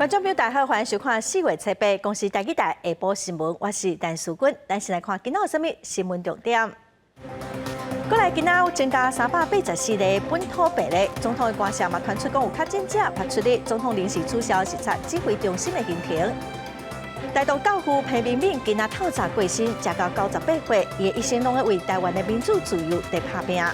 觀眾朋友大家好，歡迎收看四月初八公視台語台下晡新聞，我是陳淑君。咱先來看今仔有啥物新聞重點。過來今仔有增加384例本土病例，總統的官舍嘛傳出講有確診者爆出的，總統臨時取消視察指揮中心的行程。台獨教父彭明敏今仔透早過身，食到98歲，伊的一生攏咧為台灣的民主自由佇拍拚。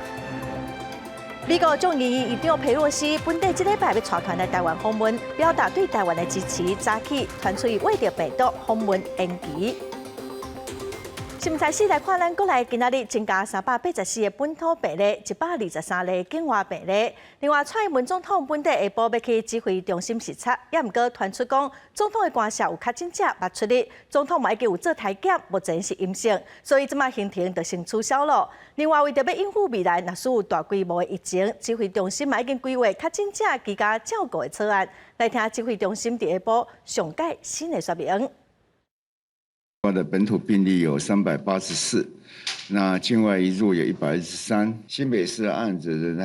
美國眾議院議長佩洛西本底這禮拜欲帶團來台灣訪問，表達對台灣的支持。早起傳出伊穢著病毒訪問延期。新聞開始來看，咱國內今仔日增加384個本土病例，123例境外病例。另外，蔡英文總統本底下晡欲去指揮中心視察，也毋過傳出講總統的官舍有確診者爆出的，總統嘛已經有做篩檢，目前是陰性，所以這擺行程就先取消了。另外，為著欲應付未來若是有大規模的疫情，指揮中心嘛已經規劃確診者居家照顧的草案。來聽指揮中心佇下晡上蓋新的說明。的本土病例有384，那境外移入有123。新北市的案子仍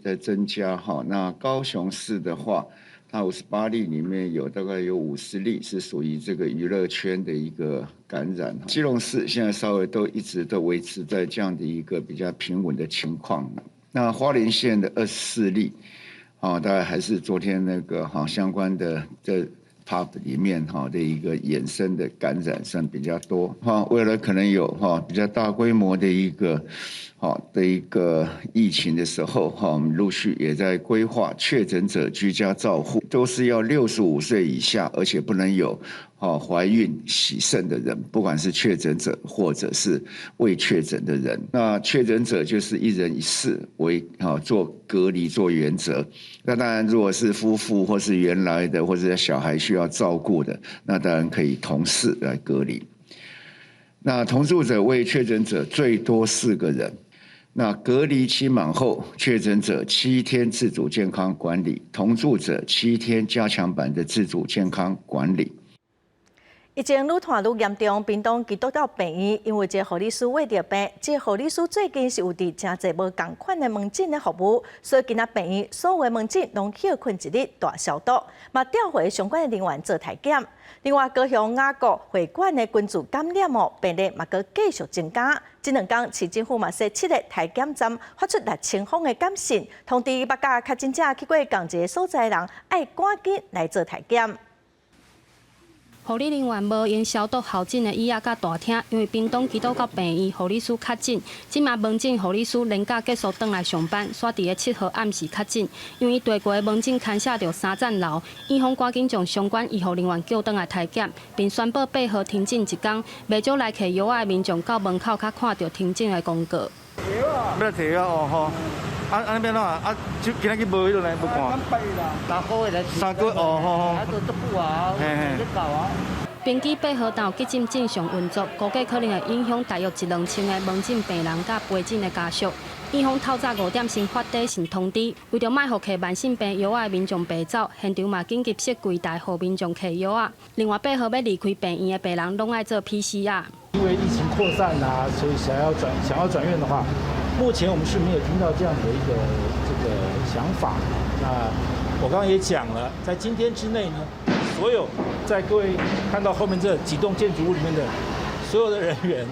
在增加哈，那高雄市的話，它58例裡面有大概有50例是屬於這個娛樂圈的一個感染。基隆市現在稍微都一直都維持在這樣的一個比較平穩的情況。那花蓮縣的24例，啊，大概還是昨天那個哈相關的這 pub 裡面哈的一個衍生的感染算比較多哈，未來可能有哈比較大規模的一個好的一個疫情的時候哈，我們陸續也在規劃確診者居家照護，都是要65歲以下，而且不能有哈懷孕、洗腎的人，不管是確診者或者是未確診的人。那確診者就是一人一室為哈做隔離做原則。那當然，如果是夫婦或是原來的或者小孩需要照顧的，那當然可以同室來隔離。那同住者未確診者最多四個人。那隔離期滿後，確診者七天自主健康管理，同住者七天加強版的自主健康管理。疫情愈拖愈嚴重，屏東基督教病院因為一個護理師穢著病，這個護理師最近是有佇誠濟無仝款的門診的服務，所以今仔病院所有門診攏歇睏一日大消毒，嘛調回相關的人員做篩檢。另外，高雄雅閣會館的群聚感染哦，病例嘛閣繼續增加。這兩工市政府嘛設七个篩檢站，發出6000封的簡訊，通知捌佮確診者去過仝一个所在的人，愛趕緊來做篩檢。護理人員無閒消毒候診的椅仔佮大廳，因為屏東基督教病院護理師確診，這馬門診護理師連假結束轉來上班，煞佇咧7號暗時確診。因為伊趴過的門診牽涉著三層樓，院方趕緊將相關醫護人員叫轉來篩檢，並宣布八號停診一工，袂少來提藥仔的民眾到門口較看著停診的公告。欲來提藥哦吼，啊啊那邊哪啊？就今仔去無彼落呢？無看。3個月來。3個月哦吼吼。啊，都足久啊，咧到啊。平基八號當急診正常運作，估計可能會影響大約一兩千个門診病人佮陪診的家屬。院方透早5點先發短信通知，為著莫予提慢性病藥仔的民眾白走，現場嘛緊急設櫃台予民眾提藥仔。另外，八號欲離開病院的病人攏愛做 PCR。因為疫情擴散啊，所以想要轉院的話，目前我們是沒有聽到這樣的一個這個想法。那我剛剛也講了，在今天之內呢，所有在各位看到後面這幾棟建築物裡面的所有的人員，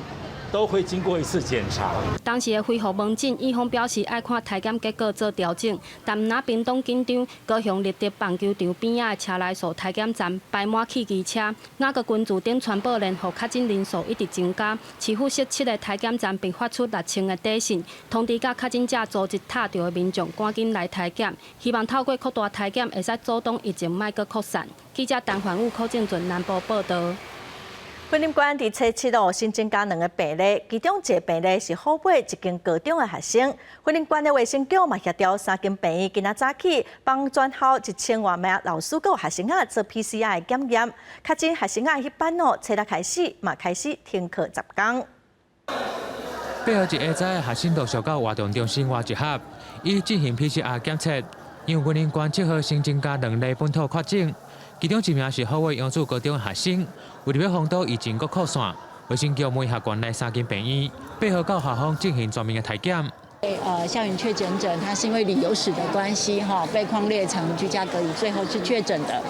都會經過一次檢查。當時的恢復門診，院方表示愛看篩檢結果做調整，但毋若屏東緊張，高雄立德棒球場邊仔的車來素篩檢站排滿汽機車，雅閣群聚頂傳播鏈，予確診人數一直增加。市府設七个篩檢站，並發出6000个短信，通知佮確診者足跡踏著的民眾趕緊來篩檢，希望透過擴大篩檢，會使阻擋疫情莫閣擴散。記者陳凡武、柯正俊南部報道。雲林縣佇初七哦新增加兩个病例，其中一个病例是虎尾一間高中的學生。雲林縣的衛生局嘛協調三間病院，今仔早起幫全校1000外名老師佮學生仔做 PCR 的檢驗。確診學生仔彼班哦，初六開始嘛開始停課10工。八號一下早，學生陸續到活動中心外集合，以進行 PCR 檢測。因為雲林縣7號新增加兩例本土確診，其中一名是虎尾陽子高中的學生。為著欲防堵疫情閣擴散，衛生局媒合縣內三間病院，八號到校方進行全面的篩檢。校園確診者，他是因為旅遊史的關係，哈，被匡列成居家隔離，最後是確診的。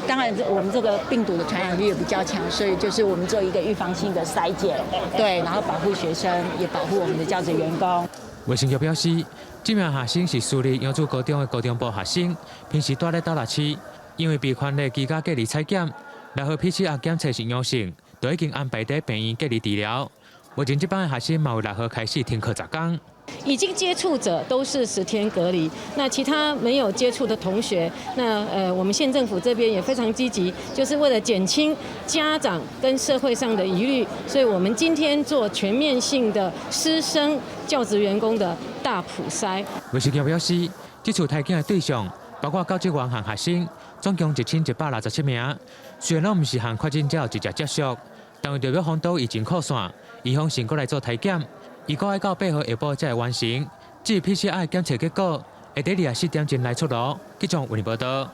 當然，我們這個病毒的傳染率也比較強，所以就是我們做一個預防性的篩檢，對，然後保護學生，也保護我們的教職員工。衛生局表示，這名學生是私立楊子高中的高中部學生，平時蹛佇斗六市，因為被匡列居家隔離採檢，然後 PCR 檢測是陽性，就已經安排佇病院隔離治療。目前這班的學生嘛有6號開始停課10天。已經接觸者都是10天隔離，那其他沒有接觸的同學，那我們縣政府這邊也非常積極，就是為了減輕家長跟社會上的疑慮，所以我們今天做全面性的師生教職員工的大普篩。衛生局表示，這次篩檢的對象包括教職員和學生，總共1167名。雖然攏毋是和確診者有直接接觸，但為著欲防堵疫情擴散，預防性閣來做篩檢。預估愛到8號下晡才會完成。至於 PCR 檢測結果，會佇24點鐘內出爐。記者為你報道。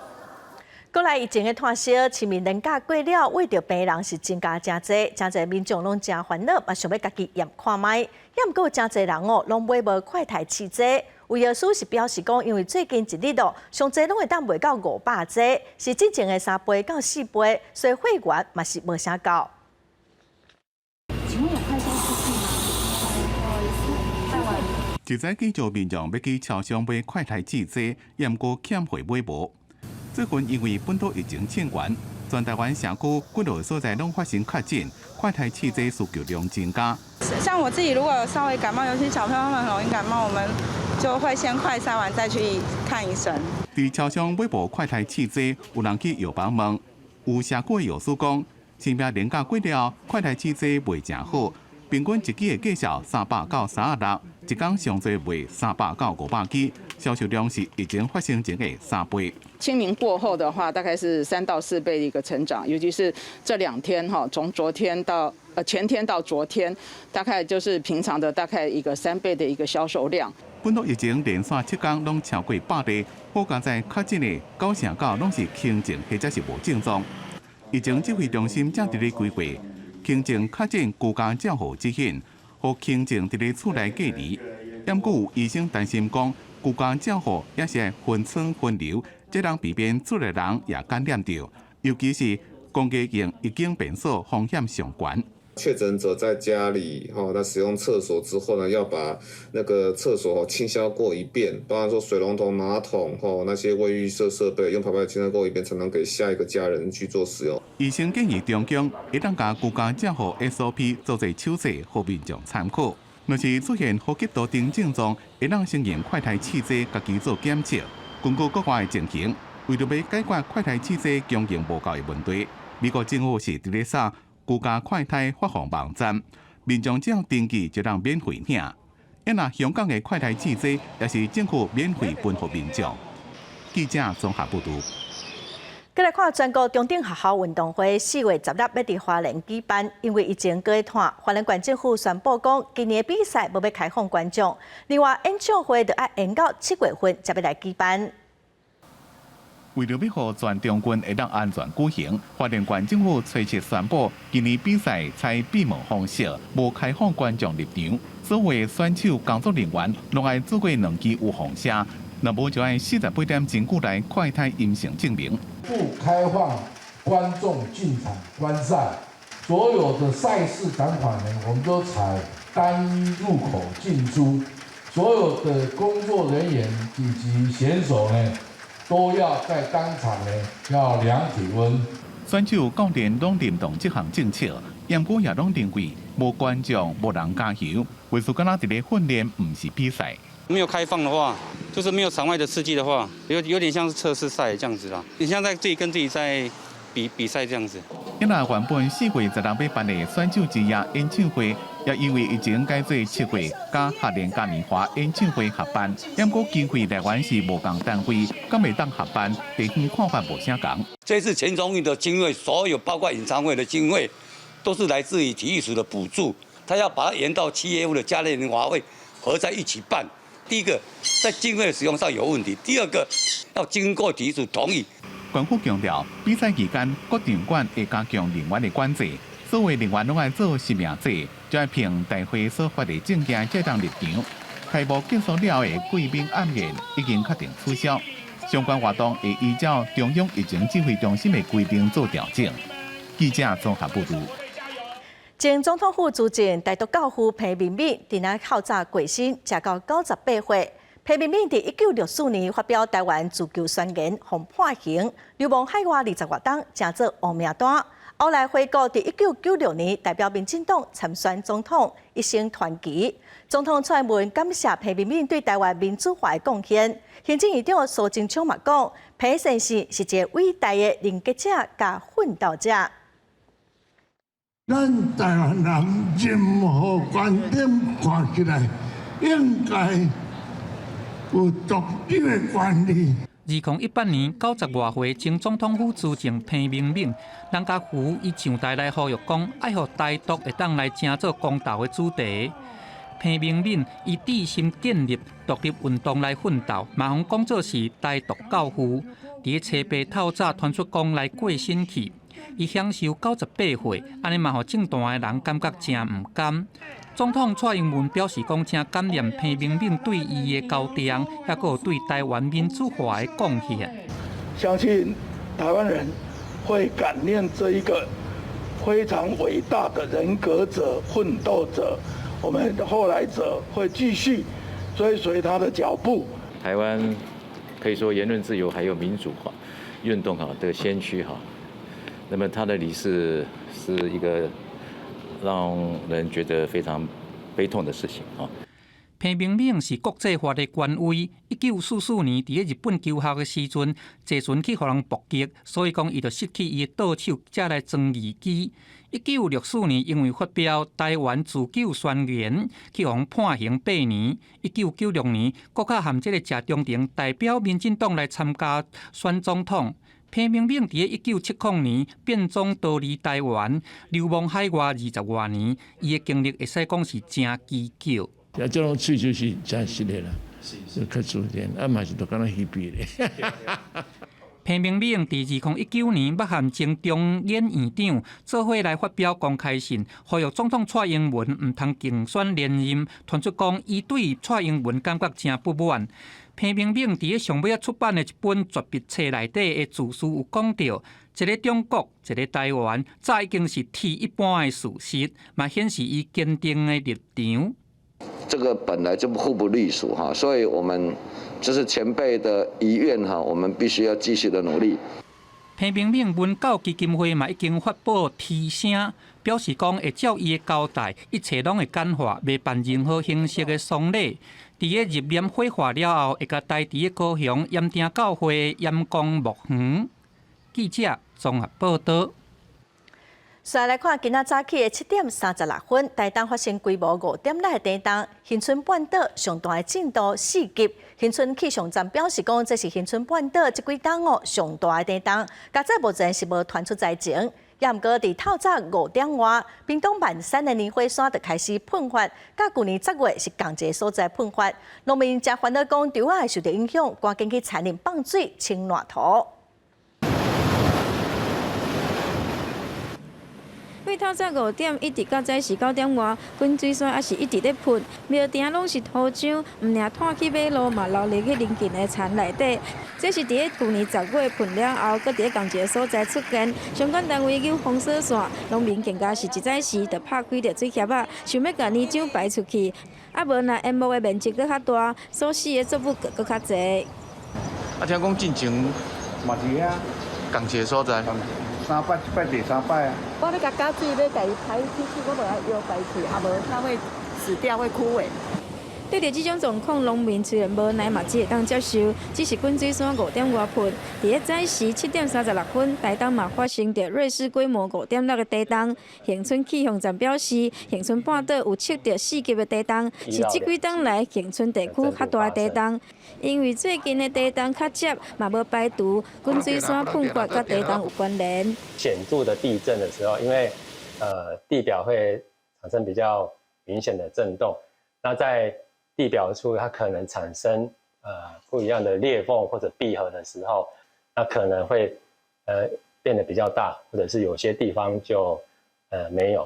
過來疫情的拖燒，清明連假過了，為著病人是增加誠濟，誠濟民眾攏誠煩惱，嘛想欲家己驗看覓。也毋過有誠濟人哦，攏買無快篩試劑。有藥師是表示講，因為最近一日哦，上濟攏會當賣到500劑，是之前的3倍到4倍，所以貨源嘛是無啥夠。請問有快篩試劑嗎？一早起就民眾欲去超商買快篩試劑，毋過欠貨買無。最近因為本土疫情衝懸，全台灣社區幾落所在攏發生確診，快篩試劑需求量增加。像我自己如果稍微感冒，尤其小朋友他們很容易感冒，我們就會先快篩完再去看醫生。佇超商買無快篩試劑，有人去藥房問，有社區的藥師講，清明連假過了，快篩試劑賣誠好，平均一支的價數300到36，一工上濟賣300到500支，銷售量是疫情發生前的3倍。清明過後的話，大概是3到4倍的一個成長，尤其是這2天哈，從昨天到前天到昨天，大概就是平常的大概一個3倍的一個銷售量。本土疫情連續7天攏超過100例，好佳哉確診的9成9攏是輕症或者是無症狀。疫情指揮中心正佇咧規劃輕症確診居家照護指引，予輕症佇咧厝內隔離。毋過有醫生擔心講，居家照護也是分層分流，這通避免厝內人也感染著，尤其是公家型醫間病所風險上懸。確診者在家裡，哈，在使用廁所之後呢，要把那個廁所清消過一遍，包含說水龍頭、馬桶，吼，那些衛浴設備用漂白清消過一遍，才能給下一個家人去做使用。醫生建議中央會當共居家照護 SOP 做做手冊，予民眾參考。若是出現呼吸道症狀，會當先用快篩試劑家己做檢測。根據國外的情形，為著欲解決快篩試劑供應無夠的問題，美國政府是佇咧設居家快篩發放網站，民眾只要登記就通免費領。啊，若香港的快篩試劑也是政府免費分予民眾。記者綜合報導。閣來看全國中等學校運動會4月16欲佇花蓮舉辦，因為疫情閣咧拖，花蓮縣政府宣布講，今年的比賽無欲開放觀眾。另外，演唱會就愛延到7月份才欲來舉辦。為著欲予全中運會當安全舉行，花蓮縣政府初七宣布，今年比賽採閉門方式，無開放觀眾入場。所有選手、工作人員攏愛做過兩劑預防射，若無就愛48點鐘內來快篩陰性證明。不開放觀眾進場觀賽，所有的賽事展館呢，我們都採單一入口進出，所有的工作人員以及選手呢，都要在當場呢要量體溫。選手、教練攏認同這項政策，毋過也攏認為無觀眾、無人加油，為數敢若佇咧訓練，毋是比賽。沒有開放的話，就是沒有場外的刺激的話，有點像是測試賽這樣子啦。你像在自己跟自己在比比賽這樣子。因為原本4月16欲辦的選手之夜演唱會，也因為疫情改做7月佮學聯嘉年華演唱會合辦。毋過經費來源是無仝單位，敢會當合辦，地方看法無相仝。這次全中運的經費，所有包括演唱會的經費，都是來自於體育署的補助。他要把它延到7月份的嘉年華會合在一起辦。第一個，在經費使用上有問題；第二個，要經過體育署同意。官府強調，比賽期間各場館會加強人員的管制，所有人員攏愛做實名制，就愛憑大會所發的證件才當入場。開幕結束了後的過敏暗宴已經確定取消，相關活動會依照中央疫情指揮中心的規定做調整。記者綜合報道。前總統府資政台獨教父彭明敏，佇仔透早過身，食到98歲。彭明敏佇1964年發表台灣自救宣言，予判刑，流亡海外20外冬，成做烏名單。後來回國，佇1996年代表民進黨參選總統，一生傳奇。總統蔡英文感謝彭明敏對台灣民主化的貢獻。行政院長蘇貞昌嘛講，彭先生是一个偉大的人格者佮奮鬥者。咱台灣人任何觀點看起來，應該有獨立的權利。 2018年90外歲前總統府資政彭明敏，人家胡伊上台來呼籲講，愛予台獨會當來成做公投的主題。彭明敏伊致心建立獨立運動來奮鬥，嘛予講做是台獨教父。佇咧初八透早傳出講來過身去，伊享壽98歲，按呢嘛予政壇的人感覺誠毋甘。總統蔡英文表示講，誠感念彭明敏對伊的交代，抑閣有對台灣民主化的貢獻。相信台灣人會感念這一個非常偉大的人格者、奮鬥者。我們後來者會繼續追隨他的腳步。台灣可以說言論自由還有民主化運動哈的先驅哈，那麼他的離世是一個讓人覺得非常悲痛的事情啊。彭明敏是國際法的權威。1944年，佇咧日本求學的時陣，坐船去予人伏擊，所以講伊就失去伊的左手，才來裝義肢。1964年，因為發表台灣自救宣言，去予判刑8年。1996年，閣較含這个謝長廷代表民進黨來參加選總統。彭明敏佇咧1970年變裝逃離台灣，流亡海外20外年，伊的經歷會使講是誠奇巧。啊，這種喙就是誠實的啦，就較自然，啊嘛是都敢若彼彼咧。彭明敏佇2019年捌和前中研院長做伙來發表公開信，呼籲總統蔡英文毋通競選連任，傳出講伊對蔡英文感覺誠不滿。彭明敏佇咧上尾仔出版的一本絕筆冊內底的自序有講著，一个中國，一个台灣，早已經是鐵一般的事實，嘛顯示伊堅定的立場。這個本來就互不隸屬哈，所以我們就是前輩的遺願哈，我們必須要繼續的努力。彭明敏文教基金會嘛已經發布提聲，表示講會照伊的交代，一切攏會簡化，袂辦任何形式的喪禮。佇咧入殮火化了後，會共台佇咧高雄鹽埕教會鹽光墓園。記者綜合報道。紲來看，今仔早起的7點36分，台東發生規模5.6的地動，恆春半島上大的震度4級。恆春氣象站表示講，這是恆春半島這幾冬哦上大的地動。佳哉目前是無傳出災情，也毋過佇透早5點外，屏東萬山的蓮花山就開始噴發，佮舊年10月是仝一个所在噴發，農民誠煩惱講，稻仔會受著影響，趕緊去田裡放水清爛土。對透早5點一直到早時9點外，滾水山猶是一直咧噴，廟埕攏是土漿，毋爾拖去馬路嘛流入去鄰近的田內底。這是佇咧舊年10月噴了後，閣佇咧仝一个所在出現。相關單位有封鎖線，農民更加是一早時就拍開著水徛仔，想欲共泥漿排出去。啊無若淹沒的面積閣較大，所死的作物閣閣較濟。啊，聽講進前嘛佇遐，仝一个所在。三擺，這擺第三擺啊！我欲共加水，欲共伊排出去，我無愛搖排去，啊無它會死掉，會枯萎。對著這種狀況，農民雖然無奈嘛，只會當接受。只是滾水山5點外噴，佇咧早時7點36分，台東嘛發生著芮氏規模5.6的地動。恆春氣象站表示，恆春半島有測著4級的地動，是這幾冬來恆春地區較大的地動。因為最近的地動較捷，嘛無排除滾水山噴發佮地動有關聯。顯著的地震的時候，因為地表會產生比較明顯的震動，那在地表處它可能產生不一樣的裂縫或者閉合的時候，那可能會變得比較大，或者是有些地方就沒有。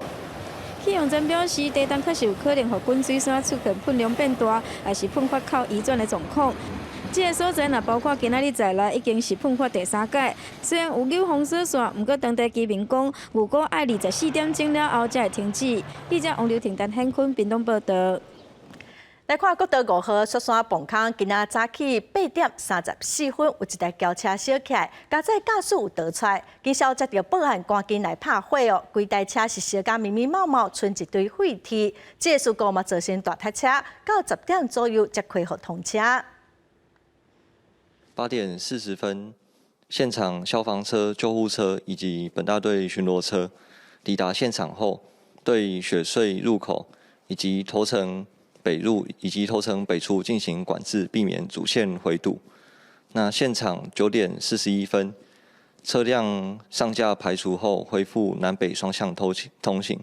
氣氣象站表示，地動確實有可能予滾水山出現噴量變大，抑是噴發口移轉的狀況。這个所在若包括今仔日在內，已經是噴發第三擺。雖然有扭封鎖線，毋過當地居民講，預估愛24點鐘了後才會停止。記者王劉婷、陳顯坤屏東報導。來看國道5號雪山磅空，今仔早起8點34分，有一台轎車燒起來，駕駛駕駛有逃出來，警消接著報案，趕緊來拍火哦。規台車是燒甲密密麻麻，賰一堆廢鐵。這个事故嘛造成大塞車，到10點左右才恢復通車。 8點40分，現場消防車、救護車以及本大隊巡邏車抵達現場後，對雪隧入口以及頭城北入以及頭城北出進行管制，避免主線回堵。那現場9點41分，車輛上架排除後，恢復南北雙向通行。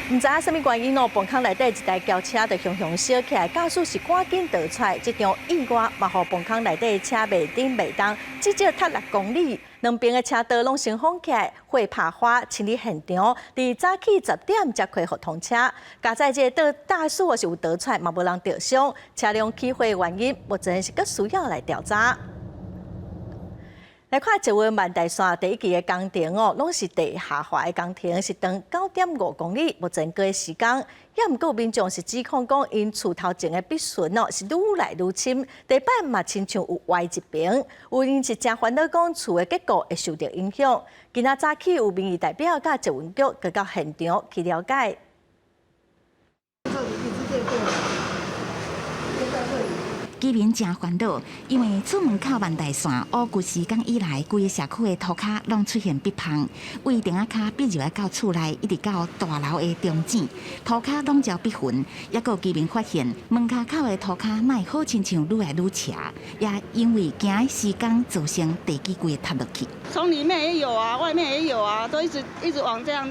毋知影啥物原因哦，磅空內底一台轎車就雄雄燒起來，駕駛是趕緊逃出來，這場意外嘛，予磅空內底車袂振袂動，至少塌6公里，兩邊的車道攏先封起來，火拍花清理現場，佇早起10點才恢復通車。駕駛這個駕駛是有逃出來，嘛無人著傷，車輛起火原因目前是閣需要來調查。來看捷運萬大線第一期的工程哦，攏是地下化的工程，是長9.5公里，目前閣施工。也毋過民眾是指控講，𪜶厝頭前的壁唇哦是愈來愈深，地板嘛親像有歪一邊，有人是誠煩惱講厝的結構會受著影響。今仔早起有民意代表佮捷運局閣到現場去了解。這裡一直對居民誠煩惱，因為厝門口萬大線烏骨施工以來，規个社區的塗跤攏出現壁縫，為埕仔跤逼入來到厝內，一直到大樓的中井，塗跤攏焦壁痕。抑閣有居民發現門跤口的塗跤莫好親像愈來愈斜，也因為驚施工造成地基規个塌落去。從裡面也有啊，外面也有啊，都一直一直往這樣，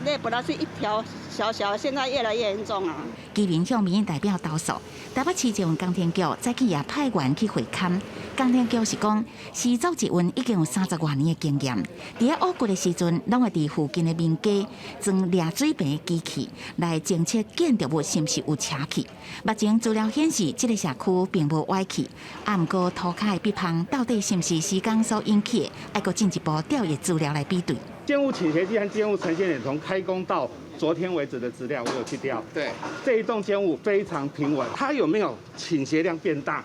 那本來是一條小小，現在越來越嚴重啊。居民向民意代表投訴，台北市捷運工程局早起也派員去會勘。工程局是講，施作捷運已經有30外年的經驗，佇咧挖掘的時陣，攏會佇附近的民家裝掠水平的機器來偵測建築物是毋是有斜去。目前資料顯示，這个社區並無歪去，啊，毋過塗跤的壁縫到底是毋是施工所引起的，愛閣進一步調閱資料來比對。建物傾斜計和建物呈現點從開工到昨天為止的資料，我有去調。對，這一棟建物非常平穩，它有沒有傾斜量變大？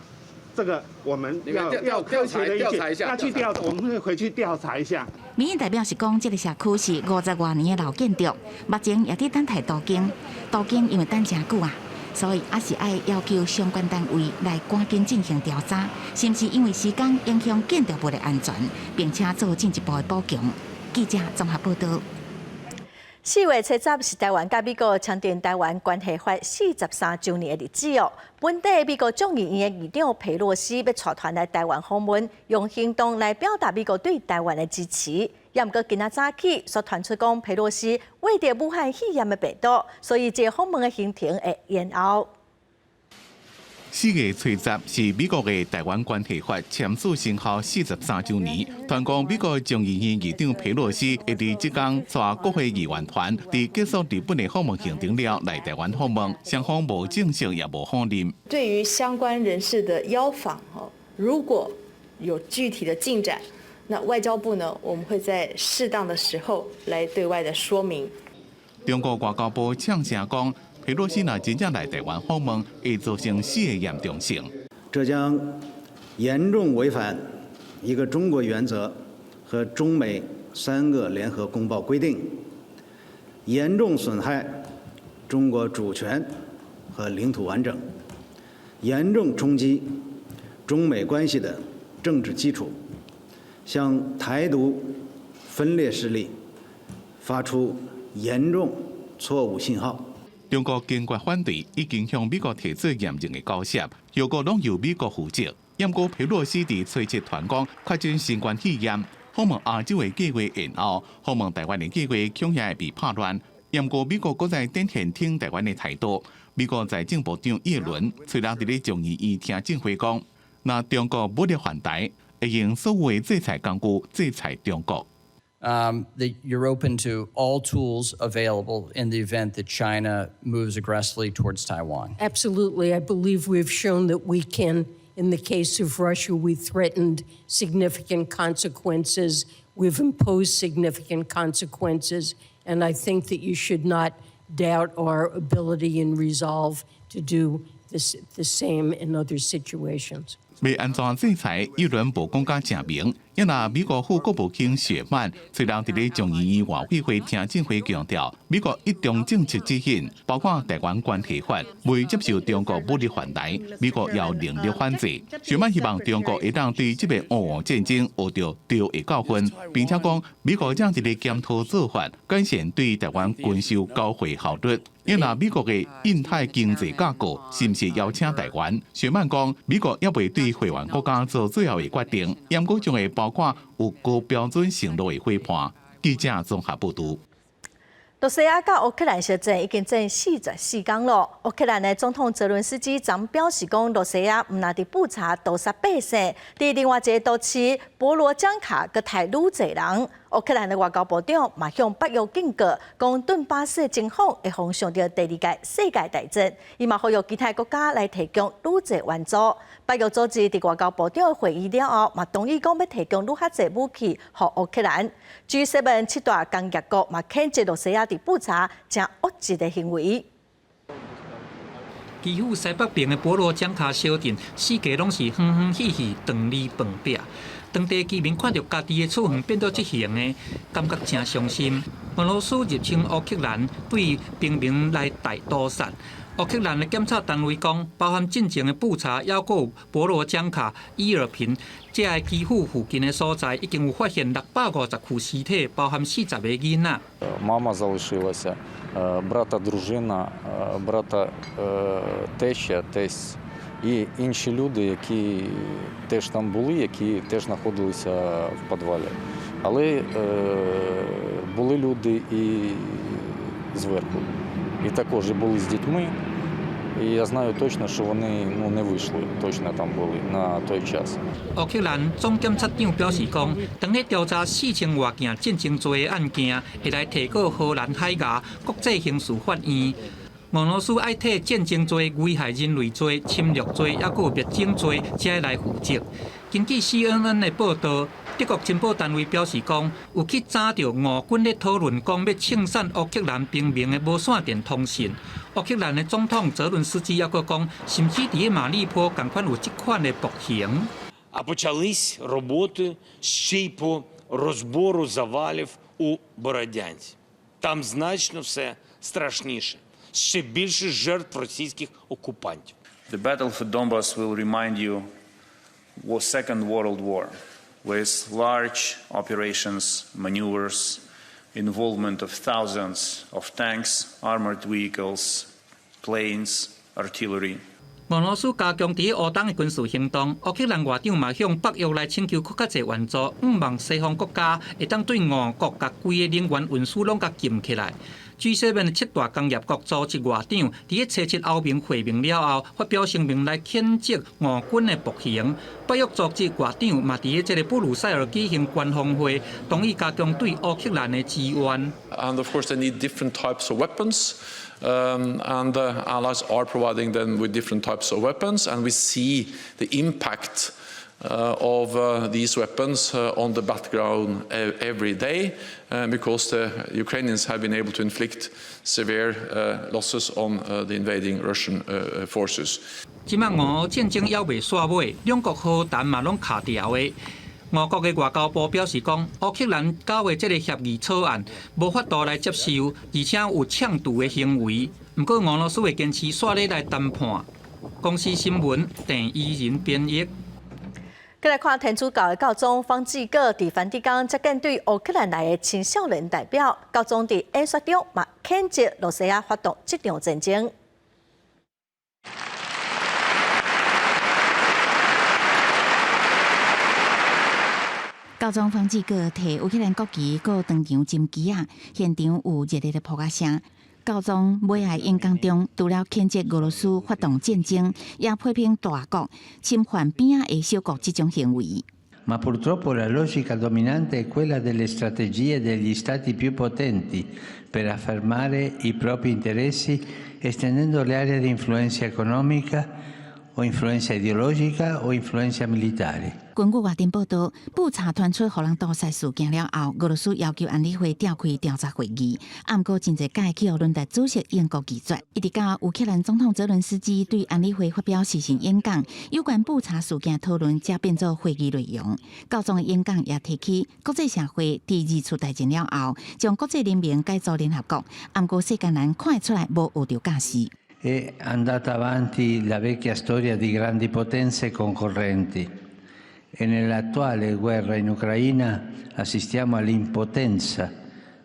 這個我們要科學的調查一下，要去調，我們會回去調查一下。民意代表是講，這个社區是50外年的老建築，目前也佇等待都更，都更因為等誠久啊，所以猶是愛要求相關單位來趕緊進行調查，是毋是因為施工影響建築物的安全，並且做進一步的補強。記者綜合報導。4月70是台灣佮美國簽訂台灣關係法43週年的日子哦。本底美國眾議院的議長佩洛西欲帶團來台灣訪問，用行動來表達美國對台灣的支持。也毋過今仔早起煞傳出講佩洛西罹著武漢肺炎的病毒，所以這個訪問的行程會延後。4月70是美國的台灣關係法簽署生效43週年。傳講美國眾議院議長佩洛西會佇這工帶國會議員團，佇結束日本的訪問行程了來台灣訪問，雙方無證實也無否認。對於相關人士的邀訪，如果有具體的進展，那外交部呢，我們會在適當的時候來對外的說明。中國外交部嗆聲講，佩洛西若真正來台灣訪問，會造成四个嚴重性。這將嚴重違反一個中國原則和中美三個聯合公報規定，嚴重損害中國主權和領土完整，嚴重衝擊中美關係的政治基礎，向台獨分裂勢力發出嚴重錯誤信號。中國堅決反對，已經向美國提出嚴正的交涉，後果攏由美國負責。毋過佩洛西佇初七傳講確診新冠肺炎，訪問亞洲的計劃延後，訪問台灣的計劃恐嚇會被拍亂。毋過美國閣再展現挺台灣的態度。美國財政部長耶倫初六佇咧眾議院聽證會講，若中國武力犯台，會用所有的制裁工具制裁中國。That you're open to all tools available in the event that China moves aggressively towards Taiwan. Absolutely. I believe we've shown that we can. In the case of Russia, we threatened significant consequences. We've imposed significant consequences. And I think that you should not doubt our ability and resolve to do this, the same in other situations. 欲按怎制裁，依然無講甲誠明。也若美國副國務卿雪曼雖然佇咧眾議院外委會聽證會強調，美國一中政策指引，包括台灣關係法，袂接受中國武力犯台，美國有能力反制。雪曼希望中國會當對這個俄烏戰爭學著著的教訓，並且講美國正佇咧檢討做法，改善對台灣軍售交貨效率。也若美國的印太經濟架構是毋是邀請台灣？雪曼講，美國猶未對會員國家做最後的決定，毋過將會包括有高標準承諾的伙伴。記者綜合報導。羅西亞佮烏克蘭相戰已經戰44工囉。烏克蘭的總統澤倫斯基昨表示講，羅西亞毋但佇布查屠殺百姓，佇另外一个都市波羅江卡閣刣愈濟人。烏克蘭的外交部長嘛向北約警告，講頓巴斯的情況會予人想著第二屆世界大戰。伊嘛呼籲其他國家來提供愈濟援助。北約組織佇外交部長的會議了後，嘛同意講欲提供愈較濟武器予烏克蘭。G7 七大工業國嘛譴責羅西亞佇布查誠惡質的行為。基輔西北邊的波羅江卡小鎮，四界攏是遠遠細細長籬飯壁。當地居民看著家己的厝園變做這形的，感覺誠傷心。俄羅斯入侵烏克蘭，對平民來大屠殺。烏克蘭的檢察單位講，包含進前的布查，猶閣有波羅江卡、伊爾平，這个基輔附近的所在，已經有發現650具屍體，包含40個囡仔。 Мама залишилася, брата дружина, брата теща, тесть і інші люди, які теж там були, які теж знаходилися в підвалі. Але були люди і зверху, і також були з дітьми. І я знаю точно, що вони ну, не вийшли, точно там були на той час. 烏克蘭總檢察長表示講，當咧調查4000外件戰爭罪的案件，會來提告荷蘭海牙國際刑事法院。俄羅斯愛替戰爭罪、危害人類罪、侵略罪，猶閣有滅種罪，這來負責。根據 CNN 的報導，德國情報單位表示講，有去查著俄軍咧討論講欲清算烏克蘭平民的無線電通訊。烏克蘭的總統澤倫斯基猶閣講，甚至佇咧馬利坡仝款有這款的暴行。 А почались роботи ще й по розбору завалів у Бородянці. Там значно все страшніше. Ще більше жертв російських окупантів. The battle for Donbas will remind you of Second World War, with large operations, maneuvers, involvement of thousands of tanks, armored vehicles, planes, artillery. 俄羅斯加強佇烏東的軍事行動，烏克蘭外長嘛向北約來請求閣較濟援助，向望西方國家會當對俄國共規个能源運輸攏共禁起來。G7 的七大工業國組織外長佇咧初七歐盟會面了後，發表聲明來譴責俄軍的暴行。北約組織外長嘛佇咧這个布魯塞爾舉行官方會，同意加強對烏克蘭的支援。 And of course, they need different types of weapons. And the allies are providing them with different types of weapons, and we see the impact of these weapons on the battleground every day because the Ukrainians have been able to inflict severe losses on the invading Russian forces. 這擺俄烏戰爭猶未煞尾，兩國和談嘛攏卡牢的。俄國的外交部表示講，烏克蘭交的這个協議草案無法度來接受，而且有搶渡的行為。毋過俄羅斯會堅持煞咧來談判。公視新聞鄭伊仁編譯。閣來看天主教的教宗方濟各佇梵蒂岡接見對烏克蘭來的青少年代表，教宗佇演說中嘛譴責羅西亞發動這場戰爭。教宗方濟各提烏克蘭國旗，閣當場斟旗仔，現場有熱烈的拍仔聲。教宗尾仔演講中，除了譴責俄羅斯發動戰爭，也批評大國侵犯邊仔的小國這種行為。Ma purtroppo la logica dominante è quella delle strategie degli stati più potenti per affermare i propri interessi, estendendo le aree di influenza economica o influenza ideologica o influenza militare. 根據外電報道，布查傳出予人屠殺事件了後，俄羅斯要求安理會召開調查會議，毋過真濟屆去予輪值主席英國拒絕。一直到烏克蘭總統澤倫斯基對安理會發表視訊演講，有關布查事件討論才變做會議內容。教宗的演講也提起國際社會佇二次大戰了後，將國際聯盟改組聯合國，毋過世間人看會出來無學著教訓。 È andata avanti la vecchia storia di grandi potenze concorrenti e nell'attuale guerra in Ucraina assistiamo all'impotenza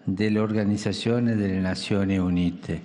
dell'Organizzazione delle Nazioni Unite.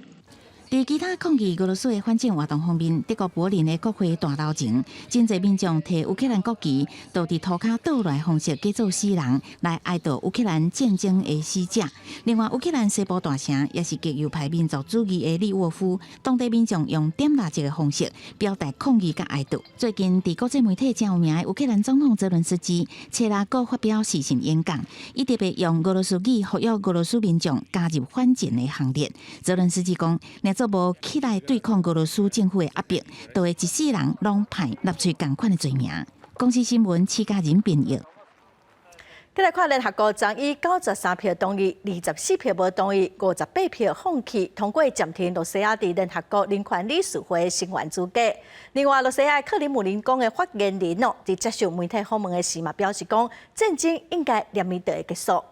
佇其他抗議俄羅斯的反戰活動方面，德國柏林的國會大樓前，真濟民眾提烏克蘭國旗，就佇塗跤倒來方式假做死人，來哀悼烏克蘭戰爭的死者。另外，烏克蘭西部大城也是極右派民族主義的利沃夫，當地民眾用點蠟燭的方式表達抗議佮哀悼。最近，佇國際媒體誠有名的烏克蘭總統澤倫斯基，初六閣發表視訊演講，伊特別用俄羅斯語呼籲俄羅斯民眾加入反戰的行列。澤倫斯基講，若做無起來對抗俄羅斯政府的壓迫，就會一世人攏判納粹仝款的罪名。公視新聞，施嘉仁編譯。再來看聯合國昨以93票同意，24票無同意，58票放棄通過暫停羅西亞佇聯合國人權理事會成員資格。另外，羅西亞克里姆林宮的發言人哦，佇接受媒體訪問的時嘛表示講，戰爭應該連綿就會結束。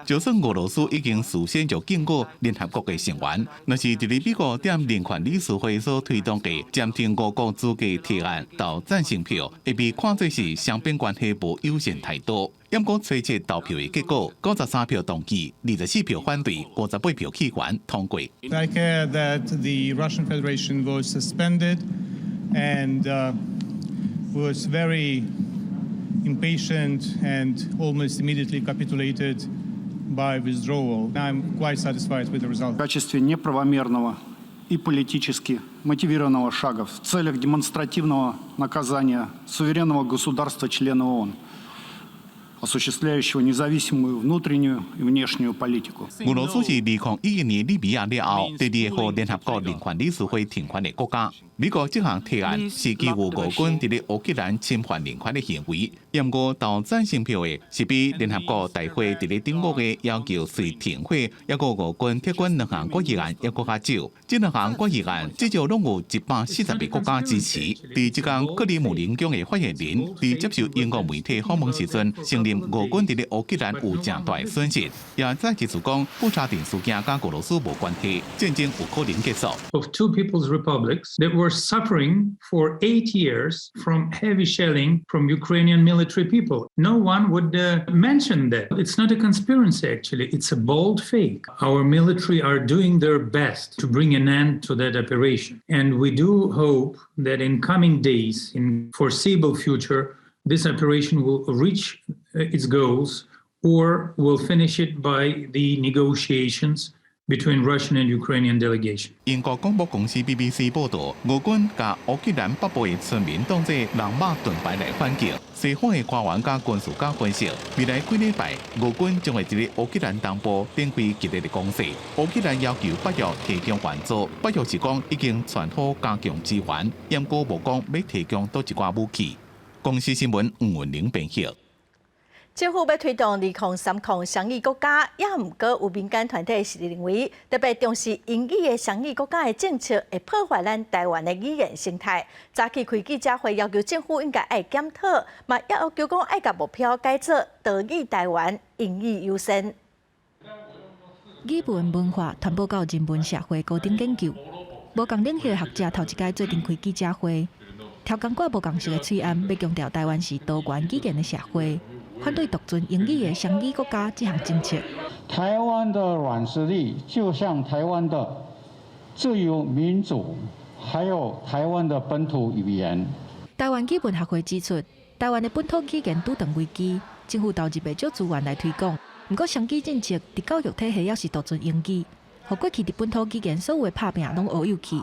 就算俄羅斯已經事先就警告聯合國的成員，若是佇咧美國踮人權理事會所推動的暫停俄國資格提案投贊成票，會被看作是雙邊關係無友善態度。毋過初次投票的結果，93票同意，24票反對，58票棄權通過。 I care that the Russian Federation was suspended and was very impatient and almost immediately capitulated by withdrawal. I'm quite satisfied with the result. В качестве неправомерного и политически мотивированного шага в целях демонстративного наказания суверенного государства-члена ООН, осуществляющего независимую внутреннюю и внешнюю политику。俄羅斯是2011年利比亞了後，第二個予聯合國人權理事會停權的國家。美國這項提案是基於俄軍佇咧烏克蘭侵犯人權的行為。毋過投贊成票的是比聯合國大會佇咧頂個月要求隨停火，抑閣俄軍撤軍兩項決議案猶閣較少。這兩項決議案至少攏有140個國家支持。佇這工克里姆林宮的發言人佇接受英國媒體訪問時陣，承認俄軍佇咧烏克蘭有誠大損失，也再一次講布查鎮事件佮俄羅斯無關係，戰爭有可能結束。 Of two people's republics that were suffering for 8 years from heavy shelling from Ukrainian military people. No one would mention that. It's not a conspiracy, actually. It's a bold fake. Our military are doing their best to bring an end to that operation. And we do hope that in coming days, in foreseeable future, this operation will reach its goals or will finish it by the negotiations between Russian and Ukrainian delegation. 英國廣播公司 BBC 報導，俄軍共烏克蘭北部的村民當做人肉盾牌來反擊。西方的官員佮軍事家分析，未來幾禮拜，俄軍將會佇咧烏克蘭東部展開激烈的攻勢。烏克蘭要求北約提供援助，北約是講已經傳好加強支援，毋過無講欲提供佗一寡武器。公視新聞吳文玲編譯。政府欲推動2030雙語國家，也毋過有民間團體是認為，特別重視英語的雙語國家的政策，會破壞咱台灣的語言生態。早起開記者會，要求政府應該愛檢討，嘛要求講愛共目標改做多語台灣，英語優先。語文文化傳播到人文社會高等研究，無仝領域的學者頭一擺做陣開記者會，刁工掛無仝色的喙罨，欲強調台灣是多元語言的社會。反對獨尊英語的雙語國家這項政策。台灣的軟實力就像台灣的自由民主，還有台灣的本土語言。台灣語文學會指出，台灣的本土語言拄著危機，政府投入袂少資源來推廣。毋過雙語政策佇教育體系猶是獨尊英語，予過去佇本土語言所有的拍拚攏烏有去。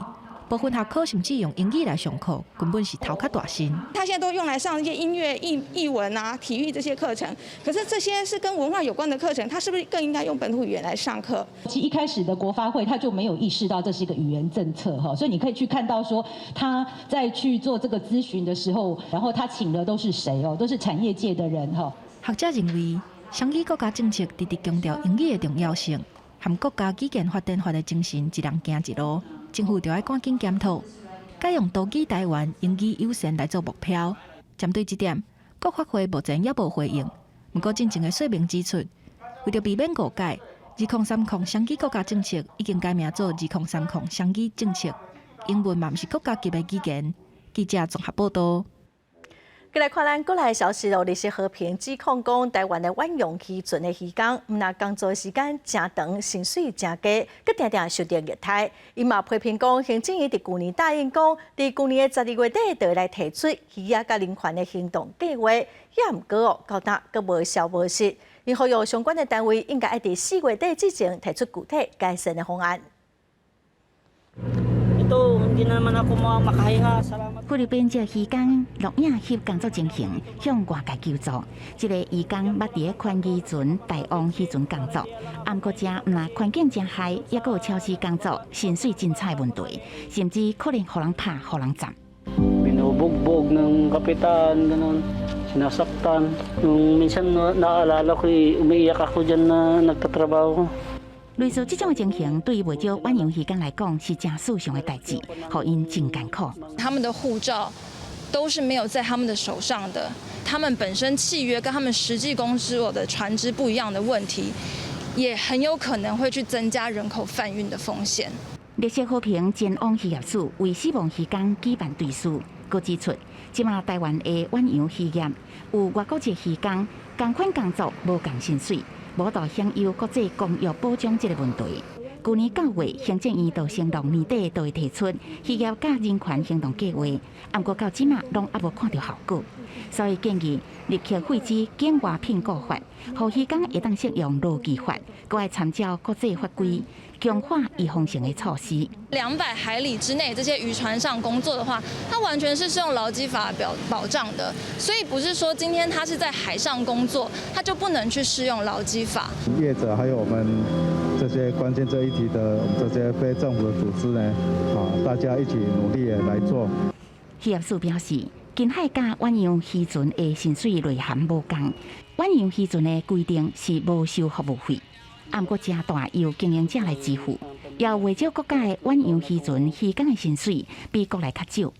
部分學科甚至用英語來上課，根本是頭殼大身。他現在都用來上一些音樂、藝文啊、體育這些課程，可是這些是跟文化有關的課程，他是不是更應該用本土語言來上課？其實一開始的國發會，他就沒有意識到這是一個語言政策，哈，所以你可以去看到說，他在去做這個諮詢的時候，然後他請的都是誰哦，都是產業界的人，哈。學者認為，雙語國家政策直直強調英語的重要性，和國家語言發展法的精神一人行一路，政府就愛趕緊檢討，改用多語台灣、英語優先來做目標。針對這點，國發會目前猶無回應。毋過進前的說明指出，為著避免誤解，2030雙語國家政策已經改名做2030雙語政策，英文嘛毋是國家級的語言。記者綜合報道。過來看咱國內消息咯，綠色和平指控講台灣的遠洋漁船的漁工，毋但工作時間誠長，薪水誠低，閣定定受著虐待。伊嘛批評講，行政院佇舊年答應講，佇舊年的12月底就會來提出漁業佮人權的行動計劃，也毋過哦，到今閣無消無息。伊呼籲相關的單位應該愛佇4月底之前提出具體改善的方案。 Ito, hindi na naman ako makahinga. Salamat. 菲律賓這漁工錄影翕工作情形，向外界求助。這個漁工捌佇咧寬漁船大王漁船工作，毋過遮毋但環境誠害，抑閣有超時工作、薪水真差問題，甚至可能予人拍、予人鏨。 Binubugbog ng kapitan, ganun. Sinasaktan. Nung minsan naalala ko, umiiyak ako dyan na nagtatrabaho. 類似這種的情形，對於袂少遠洋漁工來講是誠時常的代誌，予𪜶真艱苦。他們的護照都是沒有在他們的手上的，他們本身契約跟他們實際工作的船隻不一樣的問題，也很有可能會去增加人口販運的風險。綠色和平前往漁業署為死亡漁工舉辦追思，閣指出，這馬台灣的遠洋漁業有外國籍漁工仝款工作無仝薪水，無法度享有國際公約保障這個問題。舊年9月，行政院就承諾年底就會提出漁業佮人權行動計劃，毋過到這馬攏猶無看著效果，所以建議立刻廢止境外聘僱法，予漁工會當適用勞基法，閣愛參照國際法規，強化預防性的措施。 200海里之內這些漁船上工作的話，它完全是適用勞基法表保障的，所以不是說今天他是在海上工作，他就不能去適用勞基法。業者還有我們這些關心這議題的我們這些非政府的組織呢，啊，大家一起努力來做。漁業署表示，近海佮遠洋漁船的薪水內涵無仝，遠洋漁船的規定是無收服務費，毋過誠大由經營者來支付。也有袂少國家的遠洋漁船漁工的薪水比國內較少，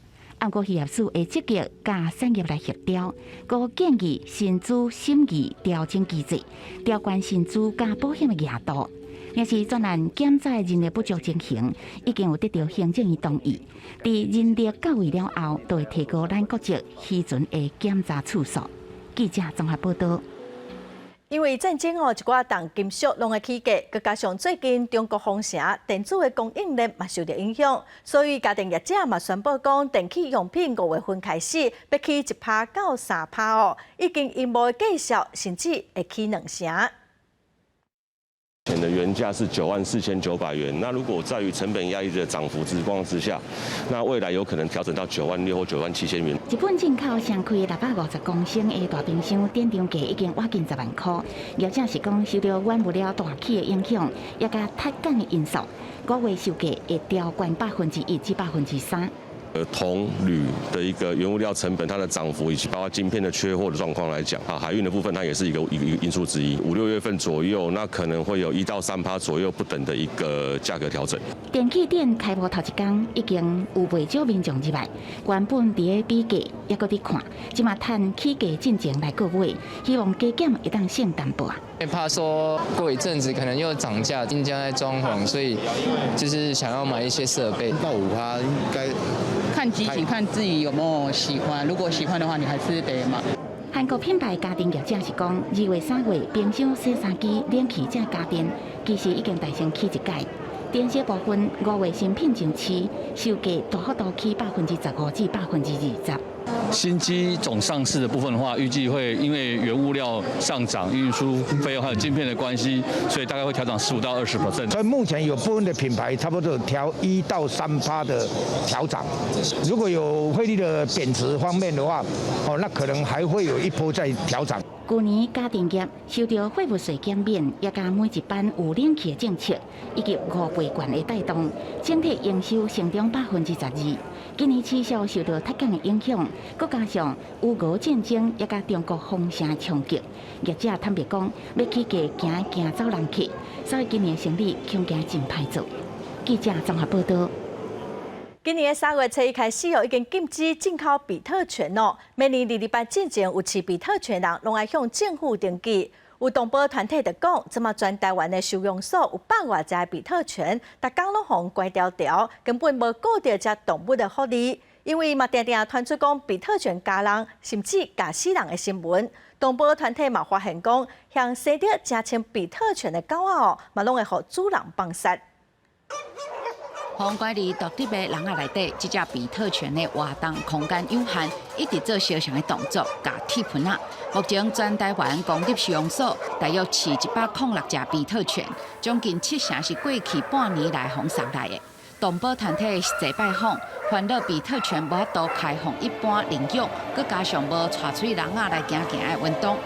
毋過漁業署會積極佮產業來協調，閣建議薪資審議調整機制，調懸薪資佮保險的額度。若是專案檢查人力不足情形，已經有得著行政院同意，佇人力到位了後，就會提高咱國籍漁船的檢查次數。記者綜合報道。因為戰爭哦，一寡重金屬攏會起價，閣加上最近中國封城，電子的供應鏈嘛受著影響，所以家電業者嘛宣布講，電器用品5月份開始欲起1%到3%哦，已經陰謀的繼續，甚至會起2成。前的原價是94,900元，那如果在於成本壓力的漲幅之況之下，那未來有可能調整到9萬6或9萬7千元。日本進口雙開650公升的大冰箱，店場價已經倚近10萬箍。業者是講受著原物料大起的影響，也佮脫港的因素，五月售價會調懸1%至3%。銅、鋁的一個原物料成本，它的漲幅以及包括晶片的缺貨的狀況來講，啊，海運的部分它也是一個因素之一。五六月份左右，那可能會有1到3%左右不等的一個價格調整。電器店開幕頭一工，已經有袂少民眾入來，原本佇咧比價，猶閣佇看，這馬趁起價進前來購買，希望加減會當省淡薄。怕說過一陣子可能又漲價，新家在裝潢，所以就是想要買一些設備。到5%應該。看機型，看自己有沒有喜歡。如果喜歡的話，你還是得買。韓國品牌家電業者是講，2月、3月冰箱、洗衫機、冷氣這家電，其實已經大升起一改。電銷部分5月新品上市，售價大幅度起15%至20%。新機總上市的部分的話，預計會因為原物料上漲、運輸費用還有晶片的關係，所以大概會調漲15到20%。所以目前有部分的品牌差不多調1到3%的調漲。如果有匯率的貶值方面的話，哦，那可能還會有一波再調漲。舊年家電業受著貨物稅減免，也佮每一班有冷氣的政策，以及5倍券的帶動，整體營收成長12%。今年市銷受著窒港的影響，閣加上烏俄戰爭，也佮中國封城的衝擊，業者坦白講，欲起價驚驚走人去，所以今年生意恐驚真歹做。記者綜合報導。今年3月初一開始哦，已經禁止進口比特犬咯。每年二二八進前有飼比特犬人，攏愛向政府登記。有動保團體就講，這馬全台灣的收容所有百外隻比特犬，逐工攏予關牢牢，根本無顧著這動物的福利。因為嘛，定定傳出講比特犬咬人，甚至咬死人的新聞。動保團體嘛發現講，像生著誠像比特犬的狗仔哦，嘛攏會予主人放殺。予關佇獨立的籠仔內底，這隻比特犬的活動空間有限，一直做相像的動作，共鐵盆仔。目前全台灣公立收容所大約飼106隻比特犬，將近七成是過去半年來予送來的。動保團體實際拜訪，煩惱比特犬無法度開放一般領養，閣加上無帶出籠仔來行行的運動，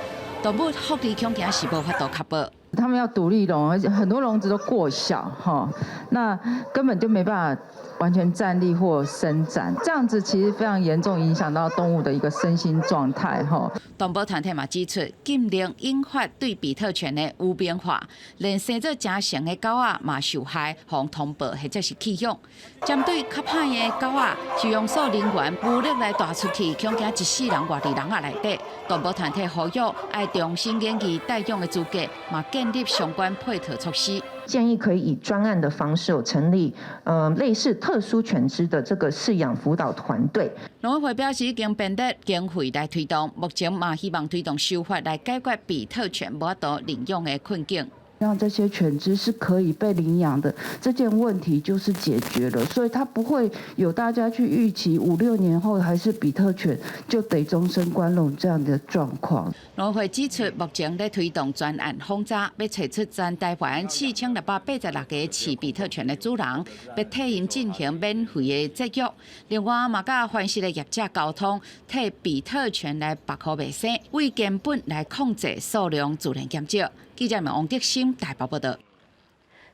動物福利恐驚是無法度確保。他們要獨立籠，而且很多籠子都過小，哈，那根本就沒辦法完全站立或伸展，這樣子其實非常嚴重影響到動物的一個身心狀態，哈。動保團體嘛指出，禁令引發對比特犬的污名化，連生做誠像的狗仔嘛受害，予通報或者是棄養。針對較歹的狗仔，收容所人員無力來帶出去，恐驚一世人活佇籠仔內底。動保團體呼籲愛重新研議代養的資格，嘛建立相關配套措施。建議可以以專案的方式成立，類似特殊犬隻的這個飼養輔導團隊。農委會表示已經編列經費來推動，目前嘛希望推動修法來解決比特犬無法度領養的困境。讓這些犬隻是可以被領養的，這件問題就是解決了，所以它不會有大家去預期五六年後還是比特犬就得終身關籠這樣的狀況。農委會指出，目前咧推動專案訪查，欲揣出全台灣4686個飼比特犬的主人，欲替𪜶進行免費的節育。另外，嘛佮繁殖的業者溝通，替比特犬來縛予袂生，為根本來控制數量自然減少。記者們王德興台北報導。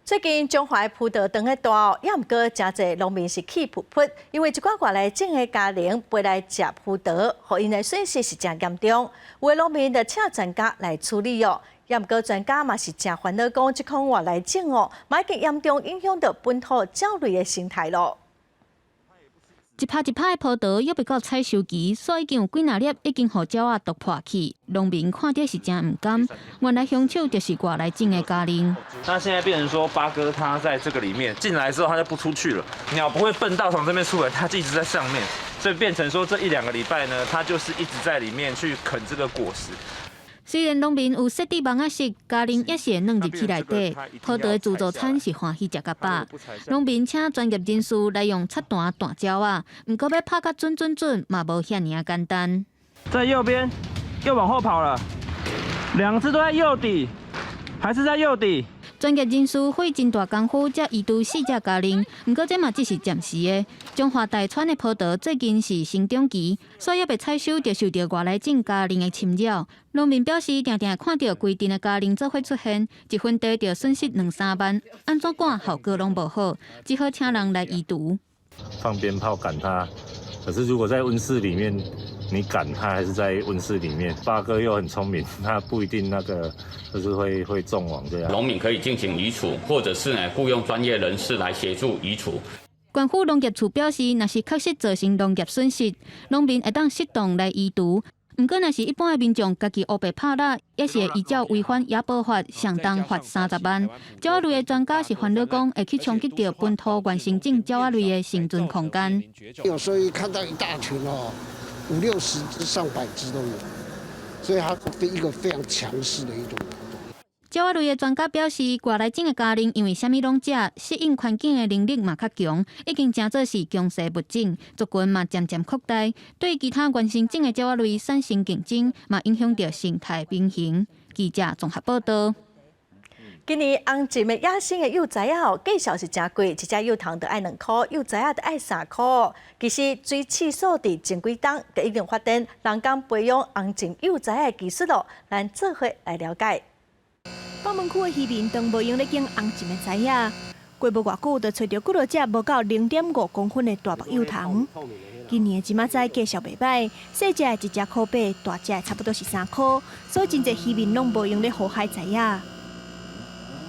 最近彰化葡萄長咧大哦，也毋過誠濟農民是氣噗噗，因為一寡外來種的家靈飛來食葡萄，予𪜶的損失是誠嚴重。有的農民就請專家來處理哦，也毋過專家嘛是誠煩惱，講這款外來種哦，嘛已經嚴重影響著本土鳥類的生態咯。一拍一拍的葡萄，猶未到採收期，所以已經有幾若粒已經予鳥仔啄破去。農民看著是誠毋甘，原來兇手就是外來種的家靈。那現在變成說，八哥它在這個裡面進來之後，它就不出去了。鳥不會笨到從這邊出來，它就一直在上面，所以變成說這一兩個禮拜呢，它就是一直在裡面去啃這個果實。雖然農民有設置網仔室，家靈也是會鑽入去內底。葡萄的自助餐是歡喜食甲飽。農民請專業人士來用擦彈彈鳥仔，毋過欲拍甲準準準，嘛無遐爾仔簡單。在右邊，又往後跑了，兩隻都在右底，還是在右底。專業人士費真大功夫，才移除四隻家靈，毋過這嘛只是暫時的。彰化大川的葡萄最近是生長期，所以猶未採收就受著外來種家靈的侵擾。農民表示，定定看著規陣的家靈做伙出現，一分地就損失兩三萬，按怎趕效果攏無好，只好請人來移除。放鞭炮趕它，可是如果在溫室裡面，你趕它還是在溫室裡面。八哥又很聰明，它不一定那個就是會中網這樣。農民可以進行移除，或者是呢僱傭專業人士來協助移除。縣府農業處表示，若是確實造成農業損失，農民會當適當來移除。毋過，若是一般的民眾家己烏白拍獵，也是會依照違反野保法，相當罰30萬。鳥仔類的專家是煩惱講，會去衝擊著本土原生種鳥仔類的生存空間。有時候一看到一大群哦，五六十隻、上百隻都有，所以它是一個非常強勢的一種。鳥仔類的專家表示，外來種的咖啉因為啥物攏食，適應環境的能力嘛較強，已經成做是強勢物種，族群嘛漸漸擴大，對其他原生種的鳥仔類產生競爭，嘛影響著生態平衡。記者綜合報道。今年紅蟳的野生的幼崽仔哦，價數是誠貴，一隻幼蟲就愛2箍，幼崽仔就愛3箍。其實水試所佇前幾冬就已經發展人工培養紅蟳幼崽仔的技術咯，咱做伙來了解。北門區的漁民當無閒咧揀紅蟳的崽仔，過無偌久就揣著幾落隻無夠0.5公分的大目幼蟲。今年的蟳仔仔價數袂䆀，細隻的一隻箍八，大隻的差不多是3箍，所以真濟漁民攏無閒咧予海崽仔。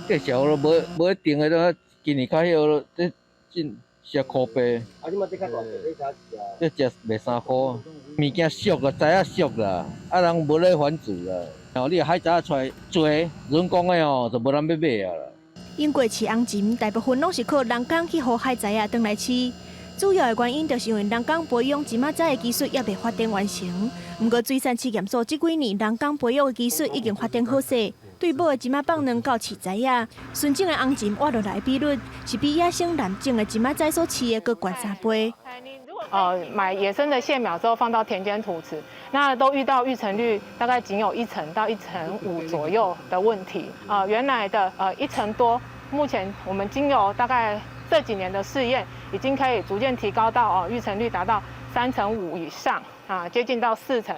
價數咯，無無一定的咯，今年較曉咯，這進四箍八。啊，你嘛這較大隻，你才食。這隻賣3箍，物件俗啦，崽仔俗啦，啊人無咧繁殖啦。哦，你海崽仔出來濟，人工的哦，就無人欲買啊啦。英國飼紅蟳大部分攏是靠人工去予海崽仔轉來飼，主要的原因就是因為人工培養蟳仔仔的技術猶未發展完成。毋過水產試驗所這幾年人工培育的技術已經發展好勢。對母的蟳仔放卵到飼崽仔，純種的紅蟳活落來比率是比野生濫種的蟳仔仔所飼的閣懸三倍。買野生的蟹苗之後放到田間土池，那都遇到育成率大概僅有1成到1.5成左右的問題。原來的1成多，目前我們經由大概這幾年的試驗，已經可以逐漸提高到育成率達到3.5成以上，啊，接近到4成。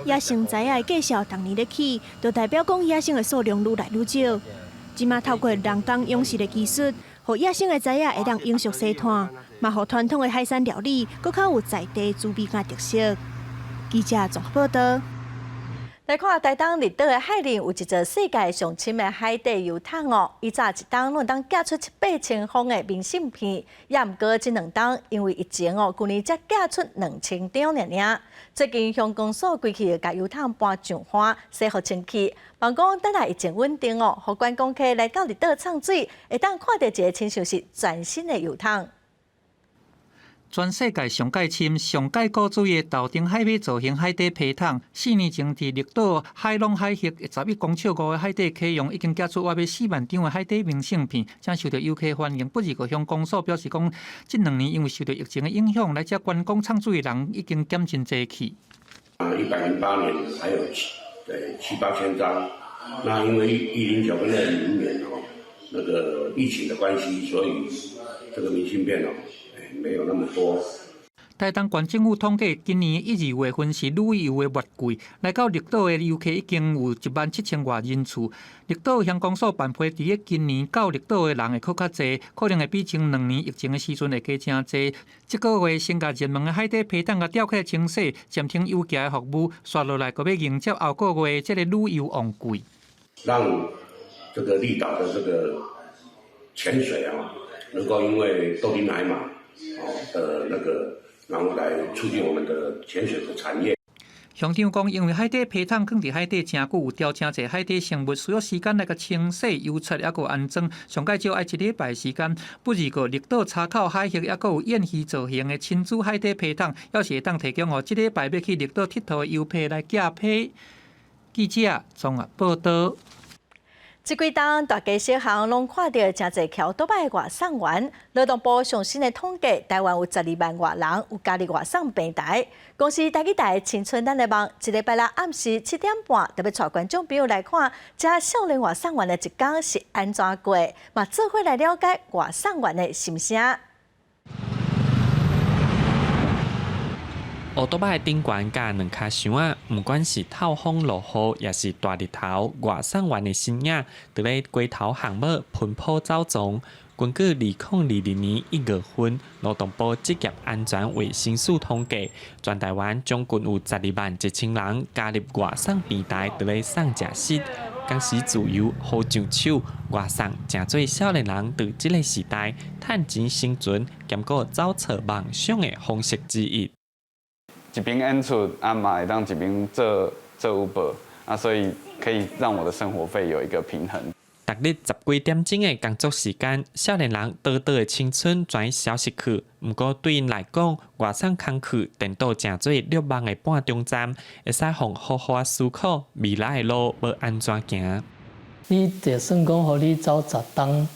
野生崽仔的價數逐年咧起，就代表講野生的數量愈來愈少。這馬透過人工養殖的技術，予野生的崽仔會當永續生湠，嘛予傳統的海產料理閣較有在地滋味佮特色。記者綜合報道。來看台東綠島的海裡有一座世界上深的海底油桶哦，以早一冬攏會當寄出七八千封的明信片，也毋過這兩冬因為疫情哦，舊年才寄出2000張爾爾。最近鄉公所規氣共油桶搬上岸，洗予清氣，望講等下疫情穩定哦，予觀光客來到綠島藏水，會當看著一个親像是全新的油桶。全世界上蓋深、上蓋古水的豆丁海馬造型海底皮桶，4年前佇綠島海朗海域11.5公尺的海底啟用，已經寄出約欲4萬張的海底明信片，正受著遊客歡迎。不過，鄉公所表示講，這兩年因為受著疫情的影響，來遮觀光藏水的人已經減真濟去。108年還有七八千張，那因為109跟20年哦，那個疫情的關係，所以這個明信片哦，沒有那麼多。台東縣政府統計，今年一、二月份是旅遊的旺季，來到綠島的遊客已經有1萬7千外人次。綠島鄉公所盼佇咧今年到綠島的人會閣較濟，可能會比前兩年疫情的時陣會加誠濟。這個月先共熱門的海底皮桶共吊起來清洗，暫停郵寄的服務，紲落來閣欲迎接後個月這个旅遊旺季。讓這個綠島的這個潛水啊，能夠因為豆丁海馬哦的那個，然後來促進我們的潛水的產業。鄉長講，因為海底皮桶囥佇海底誠久，有牢誠濟海底生物，需要時間來共清洗、油漆，抑閣安裝，上蓋少愛一禮拜時間。不過，綠島查口海域抑閣有燕魚造型的親子海底皮桶，猶是會當提供予這禮拜欲去綠島𨑨迌的遊客來寄批。記者綜合報道。這幾冬大街小巷攏看著誠濟騎歐多擺的外送員。勞動部上新的統計，台灣有12萬外人有加入外送平台。公視台語台青春咱的夢，這禮拜六暗時7點半，特別帶觀眾朋友來看，這少年外送員的一工是按怎過，嘛做伙來了解外送員的心聲。烏多擺頂懸佮兩跤箱仔，毋管是透風落雨，抑是大日頭，外送員的身影，佇咧街頭巷尾奔波走傱。根據2022年1月份勞動部職業安全衛生署統計，全台灣將近有12萬1千人加入外送平台，佇咧送食食。共時自由好上手，外送誠做少年人佇這个時代趁錢生存，兼閣走錯夢想的方式之一。一邊演出啊嘛會當一邊做做 Uber 啊，所以可以讓我的生活費有一個平衡。逐日十幾點鐘的工作時間，少年人短短的青春全消失去。毋過對𪜶來講，外送工課顛倒成做慾望的半中站，會使予好好仔思考未來的路欲按怎行。你就算講予你走十冬，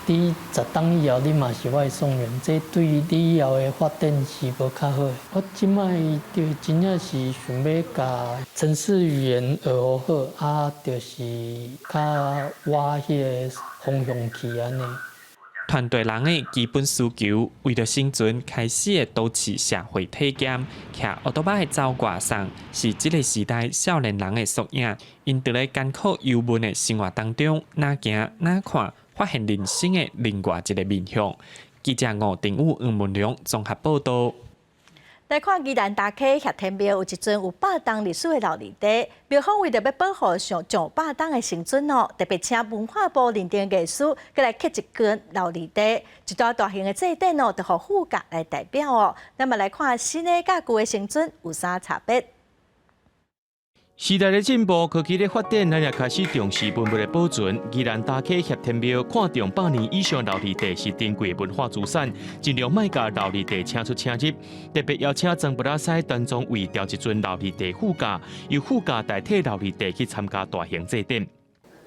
你十冬以後你嘛是我的送人，這對你以後的發展是無較好。我這擺就真正是想欲共程式語言學好，啊，就是較往彼个方向去按呢。團隊人的基本需求，為著生存，開始的都市社會體驗，騎烏多擺走外送，是這个時代少年人的縮影。𪜶佇咧艱苦憂悶的生活當中，若行若看，發現人生的另外一个面向。記者吳定武、黃文良綜合報道。來看宜蘭大溪協天廟有一尊有百冬歷史的琉璃茶，廟方為著欲保護上上百冬的神尊哦，特別請文化部認證藝師過來刻一尊琉璃茶，一段大型的祭典哦，就予副駕來代表哦。咱嘛來看新的佮舊的神尊有啥差別？時代的進步，科技的發展，咱也開始重視文物的保存。宜蘭大溪協天廟看重百年以上琉璃茶是珍貴的文化資產，盡量莫共琉璃茶請出請入。特別邀請莊布拉西田莊位雕一尊琉璃茶副駕，由副駕代替琉璃茶去參加大型祭典。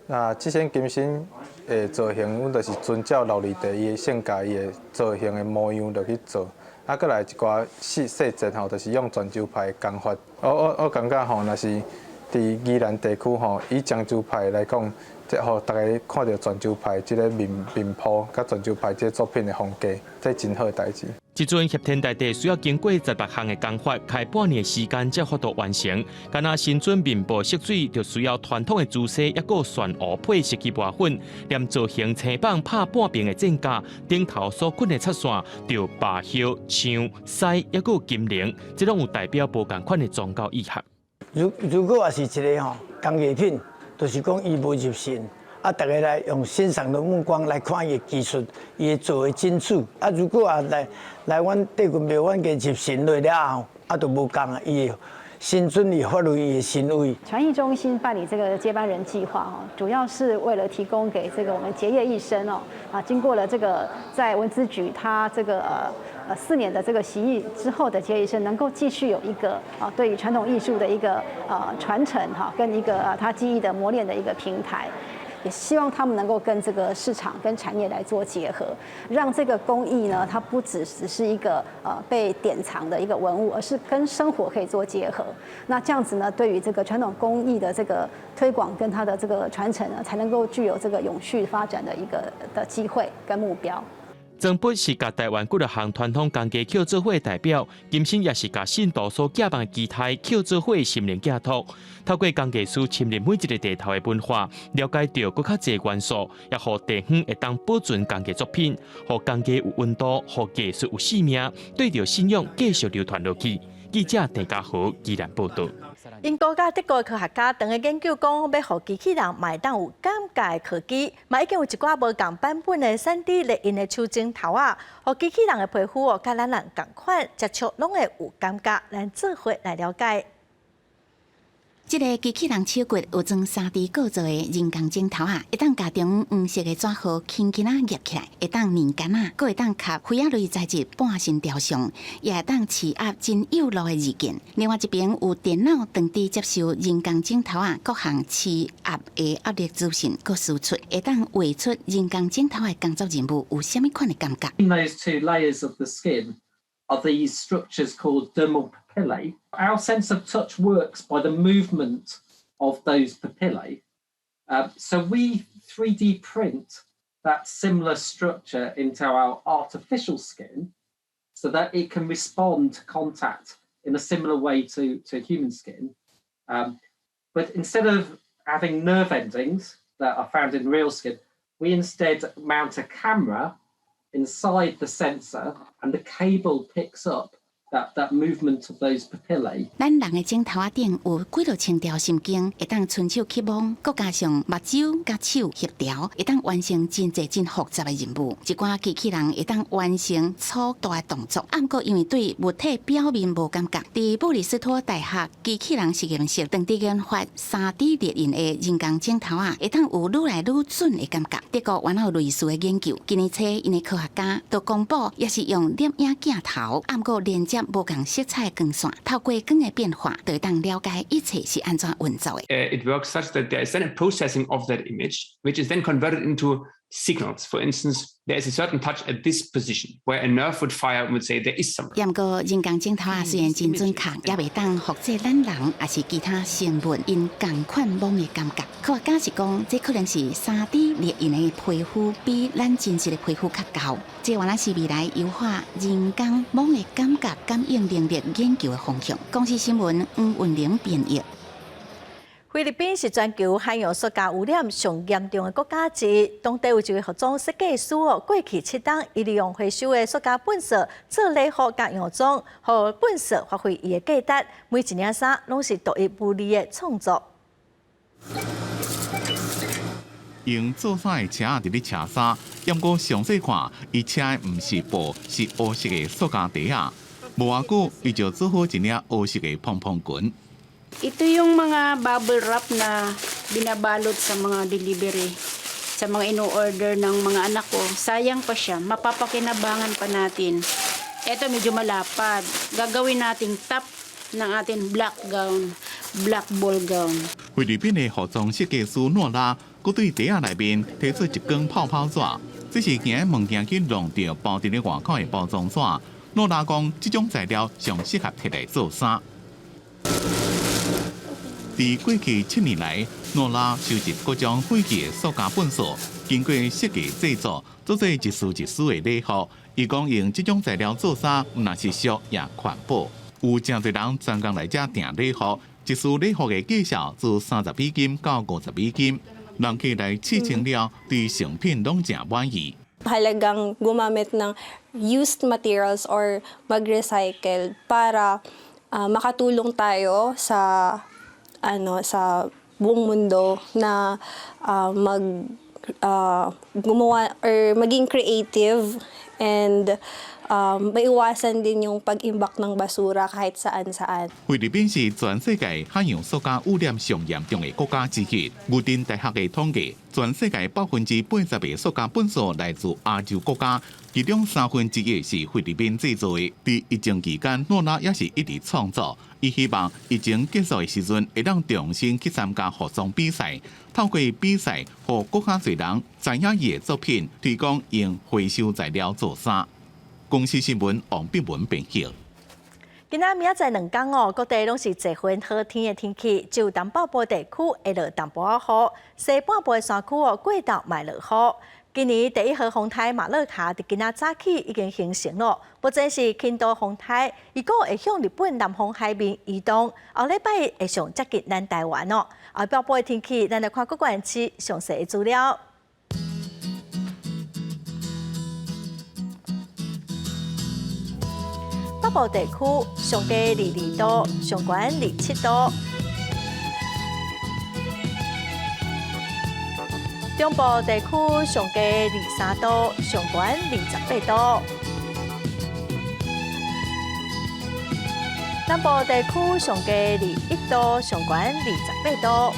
那這尊金身的造型，阮就是遵照琉璃茶伊的性格、伊的造型的模樣落去做。啊，閣來一寡細細節吼，就是用泉州派的工法。我感覺吼，若是佇宜蘭地區吼，以漳州派來講，這予大家看著泉州派這个面面譜，佮泉州派這个作品的風格，這真好的代誌。這尊協天大帝需要經過十六項的工法，開半年時間才法度完成。敢若神尊面部色水，就需要傳統的姿勢，抑閣旋烏配色去磨粉，連造型青板拍半平的戰甲，頂頭所捆的插線，就白葉、象、獅，抑閣金龍，這攏有代表無仝款的宗教意涵。如果也是一个吼工藝品，就是講伊無入神。啊！大家來用欣賞的目光來看伊的技術，伊的做的精緻。啊，如果啊來來阮帝君廟，阮家入神落了後，啊，就無仝啊，伊的神尊伊發揮伊的神威。傳藝中心辦理這個接班人計劃哦，主要是為了提供給這個我們結業藝生哦，啊，經過了這個在文資局他這個4年的這個習藝之後的結業藝生，能夠繼續有一個啊對於傳統藝術的一個傳承哈，跟一個他技藝的磨練的一個平台。也希望他們能夠跟這個市場、跟產業來做結合，讓這個工藝呢，它不只只是一個被典藏的一個文物，而是跟生活可以做結合。那這樣子呢，對於這個傳統工藝的這個推廣跟它的這個傳承呢，才能夠具有這個永續發展的一個的機會跟目標。曾筆是共台灣幾若項傳統工藝抾做伙代表，金身也是共信徒所寄望期待抾做伙心靈寄託。透過工藝師深入每一个地頭的文化，了解著閣較濟元素，也予地方會當保存工藝作品，予工藝有溫度，予藝術有生命，對著信仰繼續流傳落去。記者鄭家豪宜蘭報導。英國佮德國科學家當咧研究講，欲予機器人嘛會當有感覺的科技，嘛已經有一寡無仝版本的3D 列印的手指頭仔，予機器人的皮膚哦，佮咱人仝款接觸攏會有感覺，咱做伙來了解。這个機器人手骨有裝3D 構造的人工指頭仔，會當共中黃色的紙盒輕輕仔捏起來，會當捏柑仔，閣會當共飛仔類材質半身雕像，也會當持壓真幼幼的字鍵。另外一邊有電腦當佇接受人工指頭仔各項持壓的壓力資訊，閣輸出，會當畫出人工指頭的工作任務有啥物款的感覺。 In those two layers of the skin are these structures called dermal papillae. Our sense of touch works by the movement of those papillae. So we 3D print that similar structure into our artificial skin so that it can respond to contact in a similar way to human skin. But instead of having nerve endings that are found in real skin, we instead mount a camera inside the sensor and the cable picks up that movement of those papillae. 咱人的指頭仔頂有幾落千條神經，會當伸手去摸，閣加上目睭佮手協調，會當完成真濟真複雜的任務。一寡機器人會當完成粗大的動作，毋過因為對物體表面無感覺，佇布里斯托大學機器人實驗室，當佇研發3D 列印的人工指頭仔，會當有愈來愈準的感覺。德國原有類似的研究，今年初𪜶的科學家就公布，也是用攝影鏡頭，毋過連接接無仝色彩光線，透過光的變化，就會當了解一切是按怎運作的。 It works such that there is then a processing of that image, which is then converted into signals. For instance, there is a certain touch at this position where a nerve would fire and would say there is something. 毋過人工鏡頭仔雖然真準確，也袂當複製咱人抑是其他生物𪜶仝款摸的感覺。科學家是講，這可能是3D 列印的皮膚比咱真實的皮膚較厚。這原來是未來優化人工摸的感覺感應能力研究的方向。公視新聞黃雲玲編譯。菲律賓是全球海洋塑膠污染上嚴重的國家之一。當地有一位服裝設計師哦，過去7冬，伊利用回收的塑膠糞埽做禮服佮洋裝，予糞埽發揮伊的價值。每一領衫攏是獨一無二的創作。用做衫的車佇咧車衫，毋過詳細看，伊車的毋是布，是烏色的塑膠袋仔。無偌久，伊就做好一領烏色的蓬蓬裙。 Ito yung mga bubble wrap na binabalot sa mga delivery, sa mga ino-order ng mga anak ko. Sayang pa siya, mapapakinabangan pa natin. Ito medyo malapad. Gagawin nating top ng ating black gown, black ball gown. 菲律賓的服裝設計師諾拉，閣對袋仔內面提出一卷泡泡紙，這是驚物件去弄著包佇咧外口的包裝紙。諾拉講，這種材料上適合摕來做衫。佇過去7年來，諾拉收集各種廢棄的塑膠糞埽，經過設計製作，做做一絲一絲的禮服。伊講用這種材料做衫，毋但是俗也環保。有誠濟人專工來遮訂禮服，一束禮服的價數自30美金到50美金。人客來試穿了，對成品攏誠滿意。 Mahalagang gumamit ng used materials or mag-recycle para makatulong tayo sa ano sa buong mundo na mag gumawa or maging creative and maiwasan din yung pag-imbak ng basura kahit saan-saan. 菲律賓是全世界海洋塑膠污染上嚴重的國家之一。牛津大學的統計，全世界80%的塑膠糞埽來自亞洲國家，其中1/3是菲律賓製造的。佇疫情期間，諾拉也是一直創作。伊希望疫情結束的時陣，會當重新去參加服裝比賽，透過比賽，予閣較濟人知影伊的作品，推廣用回收材料做衫。公視新聞王碧文編譯。今仔明仔載2工哦，各地攏是濟雲好天的天氣，只有東北部地區會落淡薄仔雨，西半部的山區哦過晝嘛會落雨。今年第一號風颱馬勒卡佇今仔早起已經形成咯，目前是輕度風颱，預估會向日本南方海面移動，後禮拜會上接近咱台灣哦。後北部的天氣，咱來看各縣市詳細的資料。北部地區上低22度，上懸27度；中部地區上低23度，上懸28度；南部地區上低21度，上懸28度；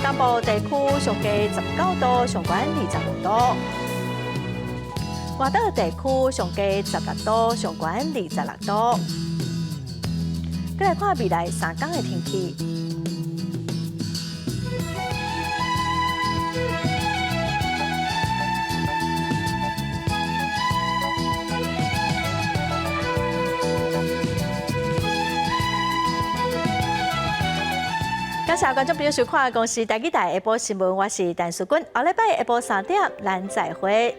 東部地區上低19度，上懸25度。外島地區上低16度，上懸26度。閣來看未來3工的天氣。感謝觀眾朋友收看《公視台語台下晡新聞》，我是陳淑君。後禮拜下晡3點，咱再會。